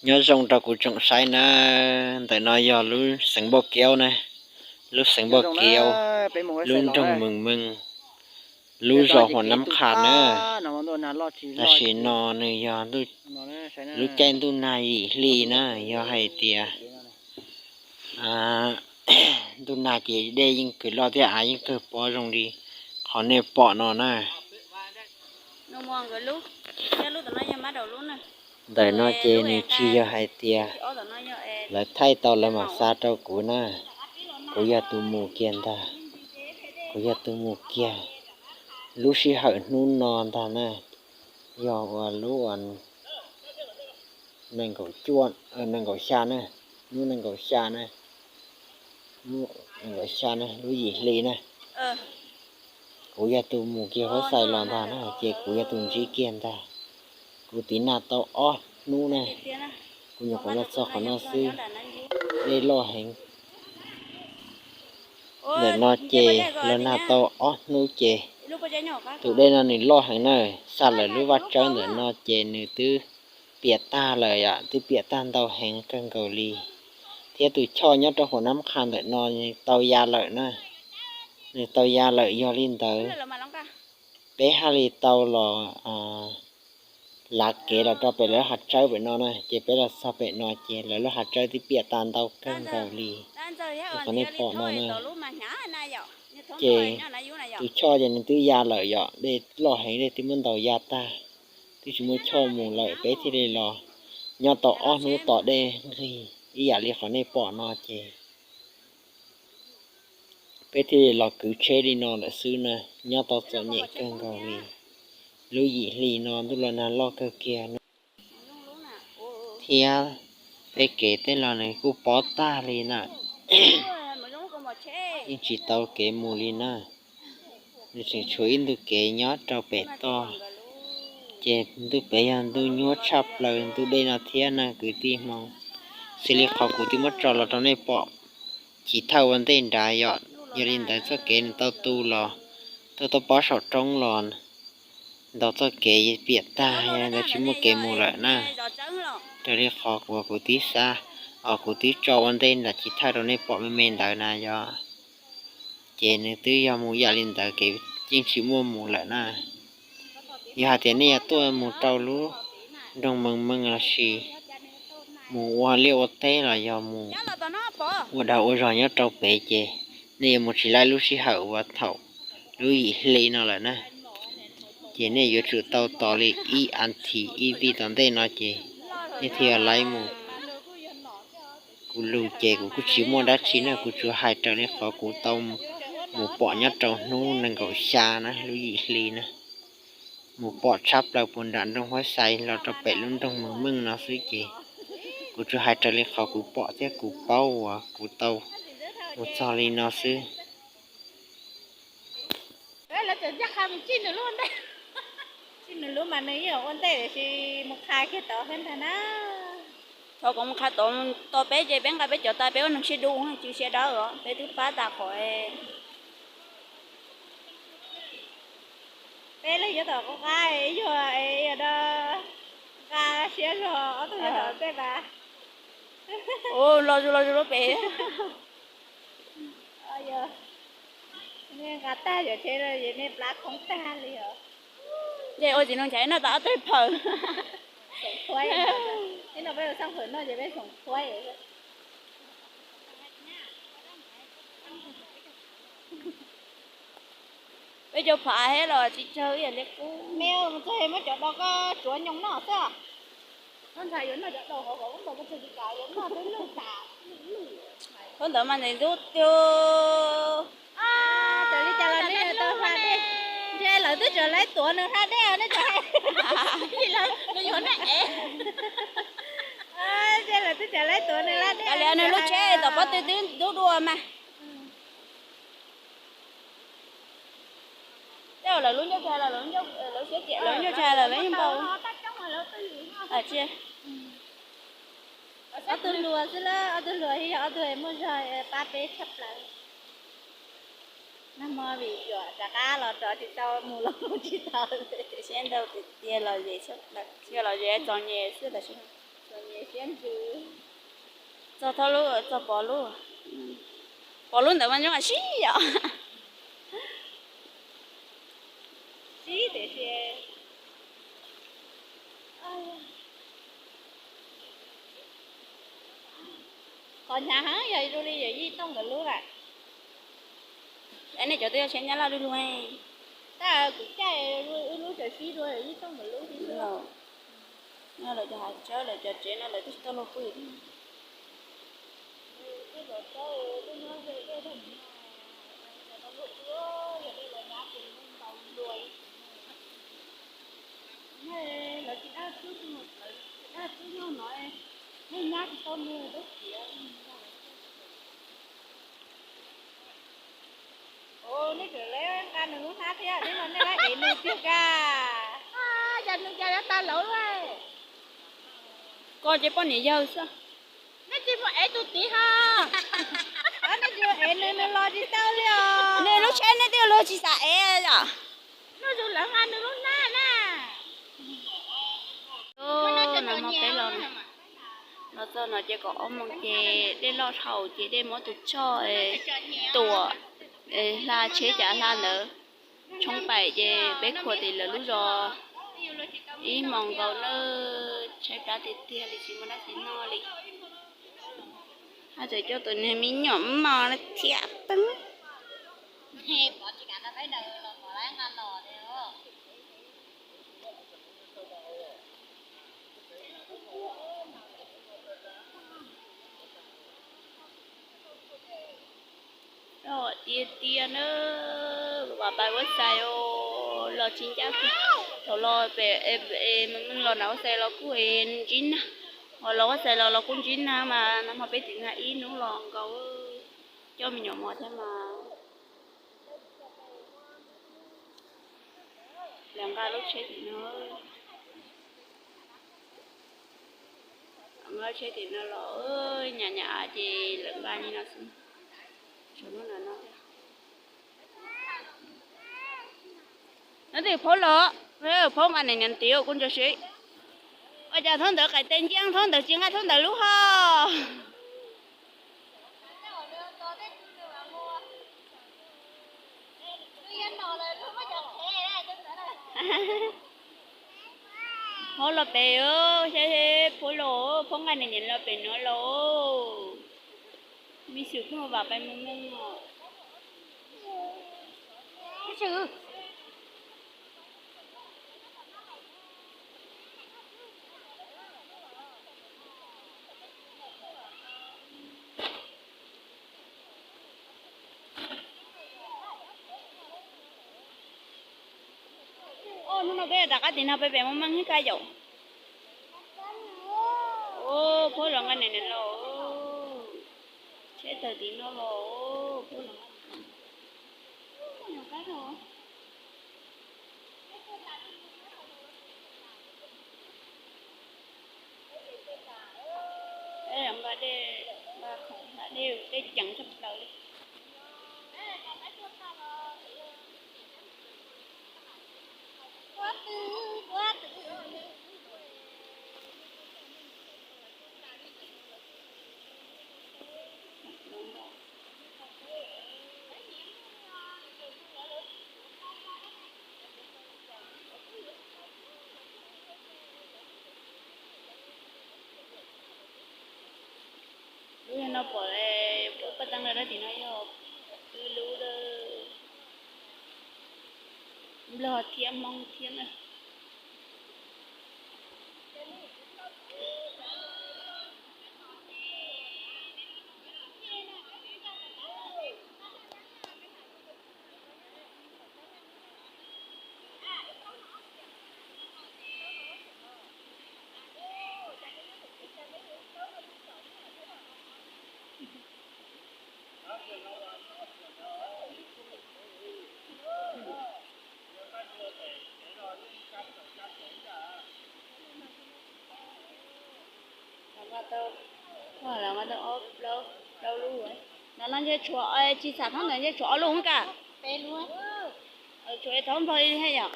Nyob zoo rau kuv tsoom saib na, ntawm no yog lub xeev Npauj Kiaub na, lub xeev Npauj Kiaub, lub nroog Mees Meej, lub zos Huas Nab Qha na. Tam sim no nws yog lub caij ntuj nag yim hli na, yog hais tias ntuj nag ces dej yeej kawg loj thiab av yeej kawg pob zoo li qhov nej pom no na. Ntawm no ces nws tsis yog hais tias lawv thaij tau lawv mam xa rau kuv na. Kuv yog tus mus kiag ntag, kuv yog tus mus kiag. Lub sij hawm hnub no ntag na, yog uas lub nees nkaum cuaj, nees nkaum xya na, hnub nees nkaum xya na, nees nkaum xya na, lub yim hli na. Kuv yog tus mus kiag Huab Xais los ntag na, ces kuv yog tus ntsib kiag ntag. Kuv tiv nag tau ob hnub na, kuv nyuam qhuav los txog qhov no xwb, dej loj heev. Ntawm no ces los nag tau ob hnub ces tus dej no nws loj heev na, xa lawm lub vaj tsawb ntawm no ces nws twb piam tag lawm yom, twb piam tag ntau heev kawg nkaus li. Thiab tus choj nyob rau Huas Nab Qha ntawm no nws tau ya lawm na, nws tau ya lawm. Yog li ntawd peb haj li tau los lav kev los rau pem lawv hav tsawb pem no na, ces peb los txog pem no ces lawv lub hav tsawb twb piam tas ntau kawg nkaus li. Qhov nej pom no na, ces tus choj ces nws twb ya lawm yom, dej loj heev, dej twb muab ntaus ya tag, twb tsis muaj choj mus lawm, peb thiaj li los nyob tau ob hnub tos dej nqig ib yam li qhov nej pom no ces peb thiaj li los kwv tsheb li no lawm xwb na, nyob tau txom nyem kawg nkaus li. Lub yim hli no ntuj los nag loj kawg kiag no, thiab peb kev tej los nws kuj pob tag li na, yeej tsis tau kev mus li na. Nws tseem tshuav ib ntu kev nyob rau pem toj, ces ntuj pem yog ntuj nyuaj tshaj plaws ntuj dej no thiab na kwv tij Hmoob. Xws li qhov kuv twb muab tso los rau nej pom chiv thawj ua ntej nrad yom, yog li ntawd txoj kev nws tau tu los, tau tau pob saum roob los ntau txoj kev piam tag, yog li ntawd tsis muaj kev mus lawm na. Raws li qhov uas kuv twb xa, os kuv twb tso ua ntej nram chiv thawj rau nej pom me me ntawd na yog, ces nws twb yog mus yam li ntawd kev yeej tsis muaj mus lawm na. Yog hais tias nej yuav tuaj mus rau lub nroog Mees Meej lossis mus ua liaj ua teb los yog mus ua dag ua zog nyob rau pem ces nej yuav mus tsis laib lub sij hawm uas thaum lub yim hli no lawm na. Ces nej yuav tsum tau tos li ib as thiv ib vij tom ntej no ces nej thiaj yuav laib mus. Kuv lus ces kuv kuj tsis muaj dab tsi na, kuv tsuas hais raws li qhov kuv tau mus pom nyob rau hnub nees nkaum xya na, lub yim hli na. Mus pom tshab plaws puag nram nroog Huab Xais los rau pem lub nroog Mees Meej no xwb ces kuv tsuas hais raws li qhov kuv pom thiab kuv paub uas kuv tau mus txog li no xwb. Lawv txawm ncaj qha mus tsij nws lub ntej, tsij nws lub mas nws yeej ua ntej tiam sis mus qha kiag tod thiab ntag na. Thaum kom mus qha tod tos peb ces peb nqa peb cov tais peb ua neeg sib dub tsis siab dawb os, peb twb pab tas qhov peb los yuav tom qub qab ib yam da nqa siab zog ob tug yuav tom peb pas. Los zus los zus lub pem. Nqa tag yom, tsheb nej plab khoob tag li os. Ces ua tsis nug nchaiv noj tau ob teg phaws. Xoom thuaib, ib no peb ua xab phaws noj ces peb xoom thuaib. Peb cov phav thiab los tsis tsawg ib yam li qub. Me mus txog muab cov do koj tsuav nyoos noj xwb. Koj ntshai yuav noj cov do hauv hauv npaum koj tsis kam yuav noj twb lwj tas. Khaub ntawd mas ntxim ntxub tiag. Txawm li cas los nej tau hla dej, ntshe lawv twb tseem laib tuav nws hla dej nej tseem hais. Nws yuav noj es. Ntshe lawv twb tseem laib tuav nws hla dej. Kav liam nws lub tsheb tom pob tw twb dub dua mas. Tej lawv lub ncauj tshais los lawv siab tiam lawv ncauj tshais los lawv yeej npau. Ob tug hluas xwb lawm, ob tug hluas yog ob tug muaj zog pab peb tshaj plaws. Nag hmo vim yuav rov qab los rov tsis tau mus los mus tsis tau. Siab ntau tiag tiag los zem, los zem txom nyem xwb tam sim no. Txog thawj lub, txog pov lub, pov lub ntawd mas nyuaj sib yom. Sib tiam sis qhov hnyav heev yog zoo li yawm yij tooj nkawd lub lawm. Es nej cov twb yog tsheb Nyab Laj lub lug. Tab kuv caij wb lub tseem sib dua yawm yij tooj nkawd lub thiab. Lawv cov hav tsawb, lawv cov tsev no lawv twb tsis tau luag pw thiab. Lawv tsis dab tub, lawv tsis dab tub nyob no, nej nyab tsis tau nws dab txiav. Ua, nej tseem lawv nqa nws lub hnab thiab, nej no nej lawv ev nws tiag kag. Cas nws cas yuav tau laus lawm. Koj ces poj niam yawg xwb. Nej tsis muaj ev tus tid ho. Nej tsis ev nws, nws los tsis tau li os. Nws lub tsheb nej twb luag tsis xav ev os. Hnub zoo lawv nqa nws lub hnab na. Los txog no ces kaum ob moos ces dej loj dhau ces dej muab tus tsho tuam hla tsheb cav hla ntawd tshoob paim ces peb khuam tim lawv lub zos ib moos nkaus na. Tshaib plab tiag tiag li, tsis muaj dab tsi noj li. Haj tseem coj tus niag me nyuam mos thiab teeb. Tiag tiag na, vam pais huab xais os, los tsis ncaj. Thaum los pem, los nram huab xais los kuj es ntsib nag, ho los huab xais los los kuj ntsib nag mas nag hmo peb txiv nag ib hnub los nkaus, coj me nyuam mos thiab mas. Lawv nqa lub tsheb tim no, nqa tsheb tim no los nyam nyam ces lawv nqa li no xwb. Tshuav lub no no thiab. No twb yog Phaub los, Phaub nqa niam niam tiv kuv ntsia seb. Ua cas thaub ntawd qaim tes ncees, thaub ntawd tsis nqa thaub ntawd lub ho. Phaub los pem, saib Phaub los, Phaub nqa niam niam los pem no los. Me xwm kuj vam pais mus mus os. Hnub no peb rov qab tim no peb pem mus meej ib kab yaum. Phaub los nqa niam niam los, tsheb tawm tim no los, Phaub los nqa niam niam. Nqa dej, nqa dej, dej ceev tshaj plaws li. Lub no pom, paj teeb lawm, tim no yog pw lub lawm. Nplog thiab Hmoob thiab na. Los nqa tau ob plaub lub. No no ntshe tshuav, tsis xam thaub ntawd ntshe tshuav ob lub ka. Tshuav thaub nplog li thiab yom.